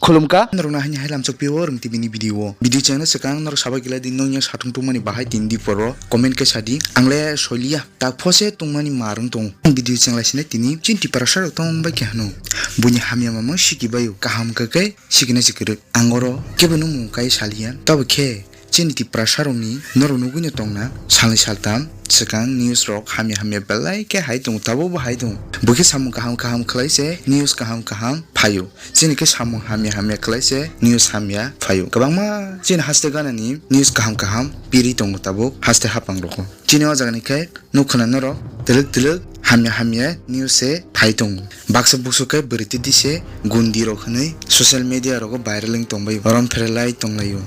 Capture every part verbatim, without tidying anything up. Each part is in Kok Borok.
Khulumkha norokno haini hai lamchok pio Rwng T V ni video o. Video chengna swkang norok sabai kila di nung yang satung tungmani bahai tin di poro comment khe sadi. Ang le soiliya tak phose tungmani ma rwng tongo. Video chenglai sini tini chini Tiprasa rok tong bai khe hano. Buini hamya mamang siki baio kaham khe khe sikina si kwrwk. Ang oro kebo no mung kai saliya. Tabo khe chini Tiprasa rokni norok nugui no tongna salni saltam swkang news rok hamya hamya belai khe hai tongo, tabuk bo hai tongo. Bo khe samung kaham kaham khlai se news kaham kaham phaio. Chini khe samung hamya hamya khlai se news hamya phaio. Kwbangma chini haste gana ni news kaham kaham piri tongo tabuk haste hapang rogo. Chini o jaga ni khe nukha na norok twlwk twlwk hamya hamya news se phai tongo. Baksa buksu khe bwrwi twi twi se gundi rok hwnwi social media rogo viral wng tongbaio, rom pherelai tonglaio,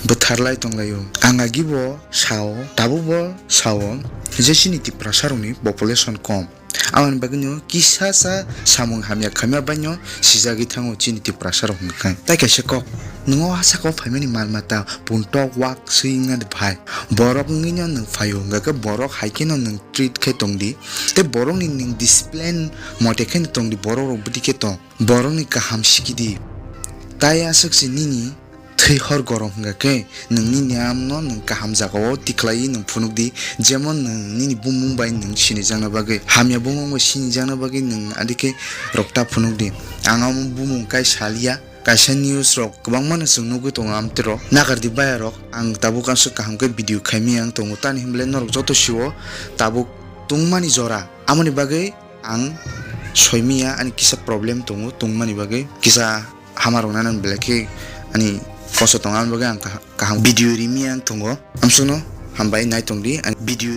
bwtharlai tonglaio. Ang agi bo sao, tabuk bo sao je chini Tiprasa rokni population kom. Aboni bagwino kisa sa samung hamya khaima baino sijagwi thango chini Tiprasa rok hwnkhe. Tai kaisa kok, nwng o saka o phaimani mal mata puntok wak swi wngna de phai. Borok wngwino nwng phaio, hwnkhe borok hai kheno nwng treat khe tongdi. Tei borokni nwng discipline mote kheno tongdi, borok rok bwdwi khe tong. Borokni kaham sikidi. Tai aswk se nini thwi hor gorom hwnkha khe nwng nini amno nwng kaham jagao tikhlaiwi nwng phunukdi, jemon nwng nini bumung bai nwng sinijakna bagwi, hamya bumung bai sinijakna bagwi nwng adikhe rokta phunukdi. Ang amo bumung kai saliya, kaisa news rok kwbangmano chwng nugwi tongo amtwiro. Nakardi bayarok, ang tabuk aswk kaham khe video khaimaya wng tongo, tamni hwnba le norok joto sio tabuk tungmani jora. Amoni bagwi ang soimiya, ani kisa problem tongo, tongmani bagwi kisa hamaroknani belai khe ani kosto tongo, aboni bagwi ang kaha-, kaham video rimiya wng tongo. Amsukno hambai naitongdi ani video.